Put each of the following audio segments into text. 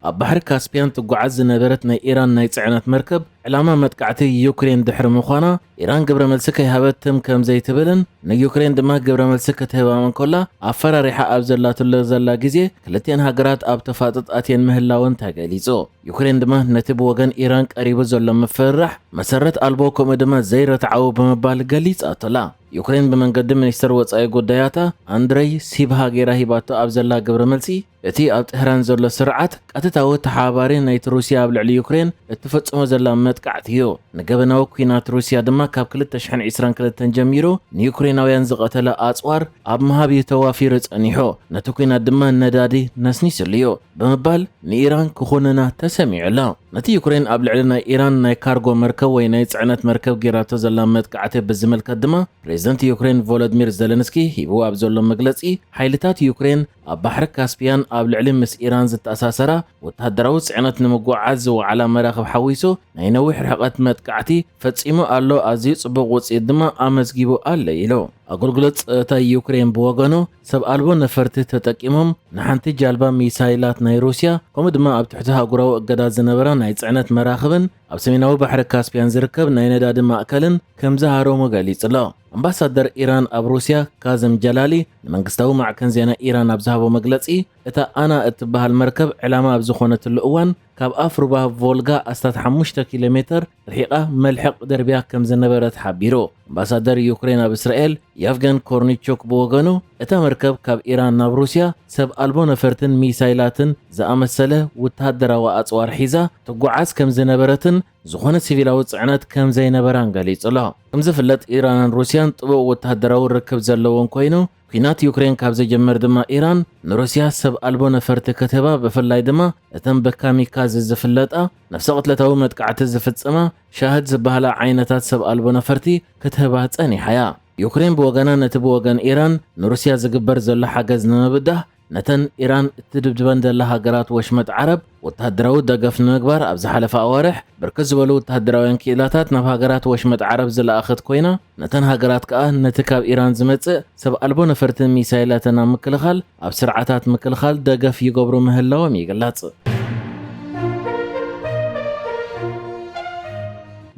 ኣብ ባሕሪ ካስፒያን ትጓዓዝ ዝነበረት ናይ ኢራን ናይ ጽዕነት መርከብ ዕላማ መጥቃዕቲ ዩክሬን ድሕሪ ምዃና፣ ኢራን ግብረ መልሲ ከይሃበት ትም ከም ዘይትብልን ንዩክሬን ድማ ግብረ መልሲ ክትህባ እንከላ ኣፈራሪሓ ኣብ ዘላትሎ ዘላ ግዜ፣ ክልቲአን ሃገራት ኣብ ተፋጠጥ ኣትየን ምህላወን ተገሊጹ። ዩክሬን ድማ ነቲ ብወገን ኢራን ቀሪቡ ዘሎ ምፍርራሕ መሰረት ኣልቦ፣ ከምኡ ድማ ዘይረትዓዊ ብምባል ገሊጻቶላ። ዩክሬን ብመንገዲ ሚኒስተር ወጻኢ ጉዳያታ ኣንድረይ ሲብሃ ገይራ ሂባቶ ኣብ ዘላ ግብረ መልሲ፣ እቲ ኣብ ጥህራን ዘሎ ስርዓት ቀጥታዊ ተሓባባሪ ናይቲ ሩስያ ኣብ ልዕሊ ዩክሬን እትፈጽሞ ዘላ መጥቃዕቲ እዩ። ንገበናዊ ኲናት ሩስያ ድማ ካብ ክልተ ሽሕን ዕስራን ክልተን ጀሚሩ ንዩክሬናውያን ዝቐተለ ኣጽዋር ኣብ ምሃብ እዩ ተዋፊሩ ጸኒሑ። ነቲ ኲናት ድማ ነዳዲ ነስኒስሉ እዩ ብምባል ንኢራን ክኹንና ተሰሚዑ ኣሎ። ነቲ ዩክሬን ኣብ ልዕሊ ናይ ኢራን ናይ ካርጎ መርከብ ወይ ናይ ጽዕነት መርከብ ጌራቶ ዘላ መጥቃዕቲ ብዝምልከት ድማ ፕሬዝደንት ዩክሬን ቮሎድሚር ዘለንስኪ ሂብዎ ኣብ ዘሎ መግለጺ፣ ሓይልታት ዩክሬን ኣብ ባሕሪ ካስፒያን ኣብ ልዕሊ ምስ ኢራን ዝተኣሳሰራ ወተሃደራዊ ጽዕነት ንምጉዕዓዝ ዝወዓላ መራኽብ ሓዊሱ ናይ ነዊሕ ርሕቀት መጥቃዕቲ ፈጺሙ ኣሎ፣ ኣዝዩ ጽቡቕ ውጽኢት ድማ ኣመዝጊቡ ኣሎ ኢሉ። ኣገልግሎት ጸጥታ ዩክሬን ብወገኑ ሰብ ኣልቦ ነፈርቲ ተጠቂሞም ንሓንቲ ጃልባ ሚሳይላት ናይ ሩስያ ከምኡ ድማ ኣብ ትሕቲ ሃገራዊ እገዳ ዝነበራ ናይ ጽዕነት መራኽብን ኣብ ሰሜናዊ ባሕሪ ካስፒያን ዝርከብ ናይ ነዳዲ ማእከልን ከም ዝሃረሙ ገሊጹ ኣሎ። ኣምባሳደር ኢራን ኣብ ሩስያ ካዝም ጀላሊ ንመንግስታዊ ማዕከን ዜና ኢራን ኣብ ዝሃቦ መግለጺ፣ እታ ኣና እትበሃል መርከብ ዕላማ ኣብ ዝኾነትሉ እዋን ካብ ኣፍ ሩባ ቮልጋ ኣስታት ሓሙሽተ ኪሎ ሜተር ርሒቓ መልሕቕ ደርብያ ከም ዝነበረት ሓቢሩ። ኣምባሳደር ዩክሬን ኣብ እስራኤል የቭገን ኮርኒቹክ ብወገኑ፣ እታ መርከብ ካብ ኢራን ናብ ሩስያ ሰብ ኣልቦ ነፈርትን ሚሳይላትን ዝኣመሰለ ወተሃደራዊ ኣጽዋር ሒዛ ትጓዓዝ ከም ዝነበረትን ዝኾነ ሲቪላዊ ጽዕነት ከም ዘይነበራን ገሊጹ ኣሎ። ከም ዝፍለጥ ኢራንን ሩስያን ጥቡቕ ወተሃደራዊ ርክብ ዘለወን ኮይኑ፣ ኲናት ዩክሬን ካብ ዝጅምር ድማ ኢራን ንሩስያ ሰብ ኣልቦ ነፈርቲ ክትህባ፣ ብፍላይ ድማ እተን ብካሚካዝ ዝፍለጣ ነፍሰ ቅትለታዊ መጥቃዕቲ ዝፍጽማ ሻህድ ዝበሃላ ዓይነታት ሰብ ኣልቦ ነፈርቲ ክትህባ ጸኒሓ እያ። ዩክሬን ብወገና ነቲ ብወገን ኢራን ንሩስያ ዝግበር ዘሎ ሓገዝ ንምብዳህ፣ ነተን ኢራን እትድብድበን ዘላ ሃገራት ወሽመጥ ዓረብ ወተሃደራዊ ደገፍ ንምግባር ኣብ ዝሓለፈ ኣዋርሕ ብርክት ዝበሉ ወተሃደራውያን ክኢላታት ናብ ሃገራት ወሽመጥ ዓረብ ዝለኣኸት ኮይና፣ ነተን ሃገራት ከኣ ነቲ ካብ ኢራን ዝመጽእ ሰብ ኣልቦ ነፈርትን ሚሳይላትን ኣብ ምክልኻል ኣብ ስርዓታት ምክልኻል ደገፍ ይገብሩ ምህላዎም ይግለጽ።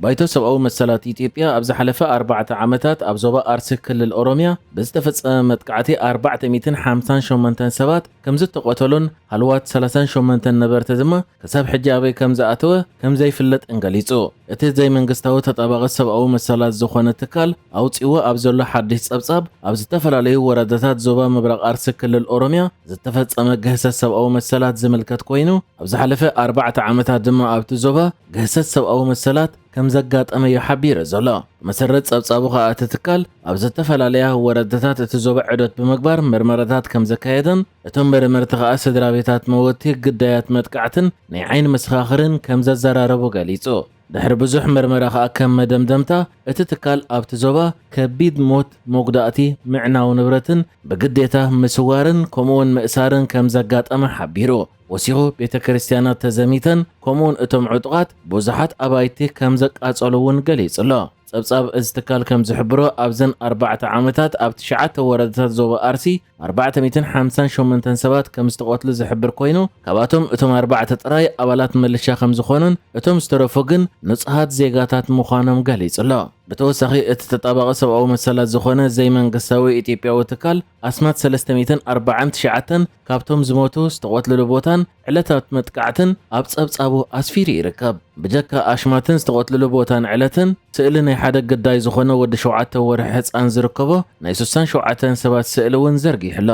ባይቶ ሰብኣዊ መሰላት ኢትዮጵያ ኣብ ዝሓለፈ ኣርባዕተ ዓመታት ኣብ ዞባ ኣርሲ ክልል ኦሮምያ ብዝተፈጸመ መጥቃዕቲ ኣርባዕተ ሚእትን ሓምሳን ሸሞንተን ሰባት ከም ዝተቐተሉን ሃልዋት ሰላሳን ሸሞንተን ነበርቲ ድማ ክሳብ ሕጂ ኣበይ ከም ዝኣተወ ከም ዘይፍለጥን ገሊጹ። እቲ ዘይመንግስታዊ ተጣባቒ ሰብኣዊ መሰላት ዝኾነ ትካል ኣውጺዎ ኣብ ዘሎ ሓድሽ ጸብጻብ፣ ኣብ ዝተፈላለዩ ወረዳታት ዞባ ምብራቕ ኣርሲ ክልል ኦሮምያ ዝተፈጸመ ግህሰት ሰብኣዊ መሰላት ዝምልከት ኮይኑ፣ ኣብ ዝሓለፈ ኣርባዕተ ዓመታት ድማ ኣብቲ ዞባ ግህሰት ሰብኣዊ መሰላት ከም ዘጋጠመ እዩ ሓቢሩ ዘሎ። መሰረት ጸብጻቡ ከኣ እቲ ትካል ኣብ ዝተፈላለያ ወረዳታት እቲ ዞባ ዑደት ብምግባር መርመራታት ከም ዘካየደን፣ እቶም መርመርቲ ከኣ ስድራ ቤታት መወቲ፣ ግዳያት መጥቃዕትን ናይ ዓይኒ መሰኻኽርን ከም ዘዘራረቡ ገሊጹ። ድሕሪ ብዙሕ መርመራ ከኣ ከም መደምደምታ፣ እቲ ትካል ኣብቲ ዞባ ከቢድ ሞት፣ መጉዳእቲ፣ ምዕናው ንብረትን ብግዴታ ምስዋርን ከምኡውን ምእሳርን ከም ዘጋጠመ ሓቢሩ። ወሲኹ፣ ቤተ ክርስቲያናት ተዘሚተን ከምኡውን እቶም ዕጡቓት ብዙሓት ኣባይቲ ከም ዘቃጸሉ እውን ገሊጹ ኣሎ። ጸብጻብ እዚ ትካል ከም ዝሕብሮ፣ ኣብዘን ኣርባዕተ ዓመታት ኣብ ትሽዓተ ወረዳታት ዞባ ኣርሲ ኣርባዕተ ሚእትን ሓምሳን ሸሞንተን ሰባት ከም ዝተቐትሉ ዝሕብር ኮይኑ፣ ካብኣቶም እቶም ኣርባዕተ ጥራይ ኣባላት ምልሻ ከም ዝኾኑን እቶም ዝተረፉ ግን ንጹሃት ዜጋታት ምዃኖም ገሊጹ ኣሎ። ብተወሳኺ፣ እቲ ተጣባቒ ሰብኣዊ መሰላት ዝኾነ ዘይመንግስታዊ ኢትዮጵያዊ ትካል ኣስማት ሰለስተ ሚእትን ኣርባዓን ትሽዓተን ካብቶም ዝሞቱ ዝተቐትልሉ ቦታን ዕለታት መጥቃዕትን ኣብ ጸብጻቡ ኣስፊሩ ይርከብ። ብጀካ ኣሽማትን ዝተቐትልሉ ቦታን ዕለትን፣ ስእሊ ናይ ሓደ ግዳይ ዝኾነ ወዲ ሸውዓተ ወርሒ ህጻን ዝርከቦ ናይ ስሳን ሸውዓተን ሰባት ስእሊ እውን ዘርጊሑ ኣሎ።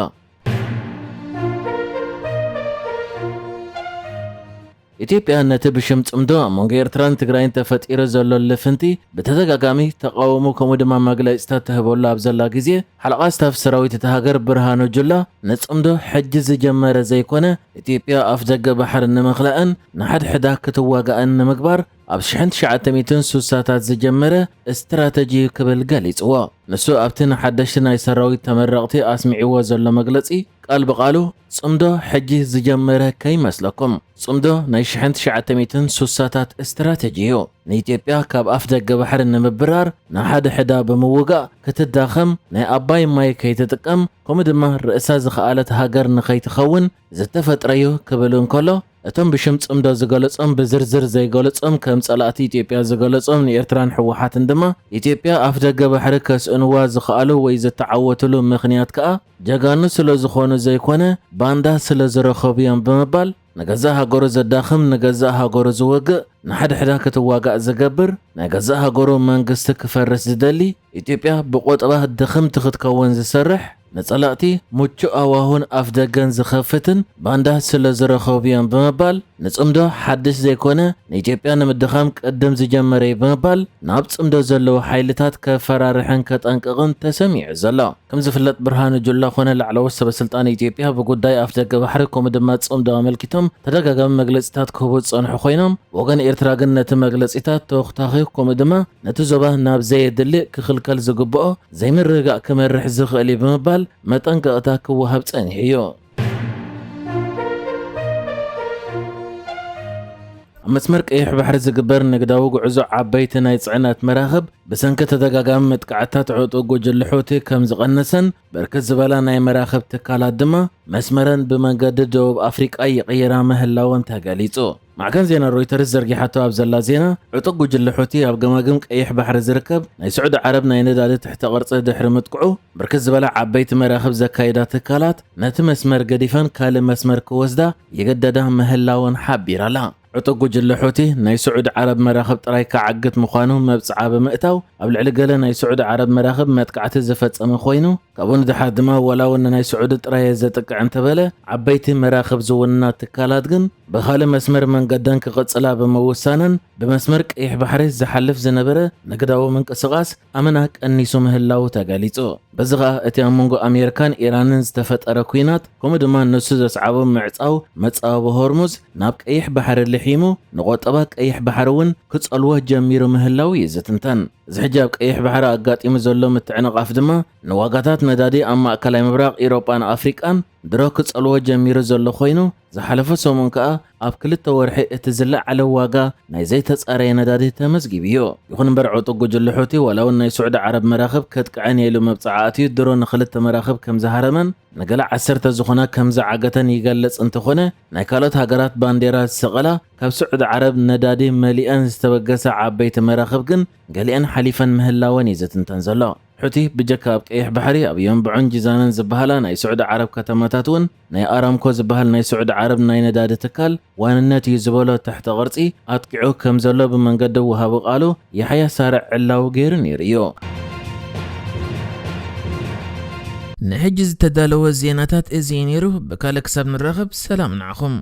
ኢትዮጵያ ነቲ ብሽም ጽምዶ ኣብ መንጎ ኤርትራን ትግራይን ተፈጢሩ ዘሎ ልፍንቲ ብተደጋጋሚ ተቓውሞ ከምኡ ድማ መግለጺታት ትህበሉ ኣብ ዘላ ግዜ፣ ሓለቓ ስታፍ ሰራዊት እታ ሃገር ብርሃኑ ጁላ፣ ንጽምዶ ሕጂ ዝጀመረ ዘይኮነ፣ ኢትዮጵያ ኣፍ ደገ ባሕሪ ንምኽላእን ንሓድሕዳ ክትዋጋእን ንምግባር ኣብ ሽሕን ትሽዓተ ሚእትን ሱሳታት ዝጀመረ ስትራተጂ ክብል ገሊጽዎ። ንሱ ኣብቲ ንሓደሽቲ ናይ ሰራዊት ተመረቕቲ ኣስሚዕዎ ዘሎ መግለጺ፣ ቃል ብቓሉ፣ ጽምዶ ሕጂ ዝጀመረ ከይመስለኩም። ጽምዶ ናይ ሽሕን ትሽዓተ ሚእትን ሱሳታት ስትራተጂ እዩ። ንኢትዮጵያ ካብ ኣፍ ደገ ባሕሪ ንምብራር፣ ንሓድሕዳ ብምውጋእ ክትዳኸም፣ ናይ ኣባይ ማይ ከይትጥቀም፣ ከምኡ ድማ ርእሳ ዝኸኣለት ሃገር ንኸይትኸውን ዝተፈጥረ እዩ ክብል እንከሎ፣ እቶም ብሽም ጽምዶ ዝገለጾም ብዝርዝር ዘይገለጾም፣ ከም ጸላእቲ ኢትዮጵያ ዝገለጾም ንኤርትራን ህወሓትን ድማ፣ ኢትዮጵያ ኣፍደገ ባሕሪ ከስእንዋ ዝኸኣሉ ወይ ዝተዓወትሉ ምኽንያት ከኣ ጀጋኑ ስለ ዝኾኑ ዘይኮነ፣ ባንዳ ስለ ዝረኸቡ እዮም ብምባል፣ ንገዛእ ሃገሩ ዘዳኽም፣ ንገዛእ ሃገሩ ዝወግእ፣ ንሓድሕዳ ክትዋጋእ ዝገብር፣ ናይ ገዛእ ሃገሩ መንግስቲ ክፈርስ ዝደሊ፣ ኢትዮጵያ ብቆጠባ ድኽምቲ ክትከውን ዝሰርሕ፣ ንጸላእቲ ምቹእ ኣዋሁን ኣፍደገን ዝኸፍትን ባንዳ ስለ ዝረኸቡ እዮም ብምባል፣ ንጽምዶ ሓድሽ ዘይኮነ፣ ንኢትዮጵያ ንምድኻም ቅድም ዝጀመረ እዩ ብምባል፣ ናብ ጽምዶ ዘለዉ ሓይልታት ከፈራርሕን ከጠንቅቕን ተሰሚዑ ዘሎ። ከም ዝፍለጥ፣ ብርሃኑ ጁላ ኮነ ላዕለዎት ሰበ ስልጣን ኢትዮጵያ ብጉዳይ ኣፍደገ ባሕሪ ከምኡ ድማ ጽምዶ ኣመልኪቶም ተደጋጋሚ መግለጺታት ክህቡ ዝጸንሑ ኮይኖም፣ ወገን ኤርትራ ግን ነቲ መግለጺታት ተወክታኺ ከምኡ ድማ ነቲ ዞባ ናብ ዘየድሊ ክኽልከል ዝግብኦ ዘይምርግጋእ ክመርሕ ዝኽእል እዩ ብምባል መጠንቀቕታ ክወሃብ ጸኒሑ እዩ። ኣብ መስመር ቀይሕ ባሕሪ ዝግበር ንግዳዊ ጉዕዞ ዓበይቲ ናይ ጽዕነት መራኽብ ብሰንኪ ተደጋጋሚ መጥቃዕትታት ዕጡቕ ጉጅለ ሑቲ ከም ዝቐነሰን ብርክት ዝበላ ናይ መራኽብ ትካላት ድማ መስመረን ብመንገዲ ደቡብ ኣፍሪቃ ይቕይራ ምህላወን ተገሊጹ። ማዕከን ዜና ሮይተርስ ዘርጊሓቶ ኣብ ዘላ ዜና፣ ዕጡቕ ጉጅለ ሑቲ ኣብ ገማግም ቀይሕ ባሕሪ ዝርከብ ናይ ስዑዲ ዓረብ ናይ ነዳዲ ትሕተ ቅርጺ ድሕሪ ምጥቅዑ፣ ብርክት ዝበላ ዓበይቲ መራኽብ ዘካይዳ ትካላት ነቲ መስመር ገዲፈን ካልእ መስመር ክወስዳ ይገደዳ ምህላወን ሓቢራ ኣላ። ዕጡቕ ጉጅለ ሑቲ ናይ ስዑዲ ዓረብ መራኽብ ጥራይ ክዓግት ምዃኑ መብጽዓ ብምእታው፣ ኣብ ልዕሊ ገለ ናይ ስዑዲ ዓረብ መራኽብ መጥቃዕቲ ዝፈጸመ ኮይኑ፣ ካብኡ ንደሓር ድማ ዋላ እውን ንናይ ስዑዲ ጥራይ እየ ዘጥቅዕ እንተበለ፣ ዓበይቲ መራኽብ ዝውንና ትካላት ግን ብኻልእ መስመር መንገደን ክቕጽላ ብምውሳነን፣ ብመስመር ቀይሕ ባሕሪ ዝሓልፍ ዝነበረ ንግዳዊ ምንቅስቓስ ኣመና ቀኒሱ ምህላዉ ተገሊጹ። በዚ ኸኣ እቲ ኣብ መንጎ ኣሜሪካን ኢራንን ዝተፈጠረ ኲናት፣ ከምኡ ድማ ንሱ ዘስዓቦ ምዕጻው መጻወቢ ሆርሙዝ ናብ ቀይሕ ባሕሪ ልሒሙ፣ ንቆጠባ ቀይሕ ባሕሪ እውን ክጸልዎ ጀሚሩ ምህላዉ እዩ ዝትንተን። እዚ ሕጂ ኣብ ቀይሕ ባሕሪ ኣጋጢሙ ዘሎ ምትዕንቓፍ ድማ ንዋጋታት ነዳዲ ኣብ ማእከላይ ምብራቕ፣ ኢሮጳን ኣፍሪቃን ድሮ ክጸልዎ ጀሚሩ ዘሎ ኮይኑ፣ ዝሓለፈ ሰሙን ከኣ ኣብ ክልተ ወርሒ እቲ ዝለዓለ ዋጋ ናይ ዘይተጻረየ ነዳዲ ተመዝጊቡ እዩ። ይኹን እምበር፣ ዕጡቕ ጉጅለ ሑቲ ዋላ እውን ናይ ስዑዲ ዓረብ መራኽብ ከጥቅዐን እየ ኢሉ መብጽዓ ኣትዩ ድሮ ንኽልተ መራኽብ ከም ዝሃረመን ንገለ ዓሰርተ ዝኾና ከም ዝዓገተን ይገልጽ እንተኾነ፣ ናይ ካልኦት ሃገራት ባንዴራ ዝሰቐላ ካብ ስዑዲ ዓረብ ነዳዲ መሊአን ዝተበገሳ ዓበይቲ መራኽብ ግን ገሊአን ሓሊፈን ምህላወን እዩ ዝትንተን ዘሎ። ሑቲ ብጀካ ኣብ ቀይሕ ባሕሪ፣ ኣብ የንብዑን ጂዛንን ዝበሃላ ናይ ስዑዲ ዓረብ ከተማታት እውን ናይ ኣራምኮ ዝበሃል ናይ ስዑዲ ዓረብ ናይ ነዳዲ ትካል ዋንነት እዩ ዝበሎ ትሕተ ቅርጺ ኣጥቂዑ ከም ዘሎ ብመንገዲ ወሃቢ ቃሉ የሕያ ሳርዕ ዕላዊ ገይሩ ነይሩ እዩ። ንሕጂ ዝተዳለወ ዜናታት እዚ እዩ ነይሩ። ብካልእ ክሳብ ንራኸብ ሰላም ንዓኹም።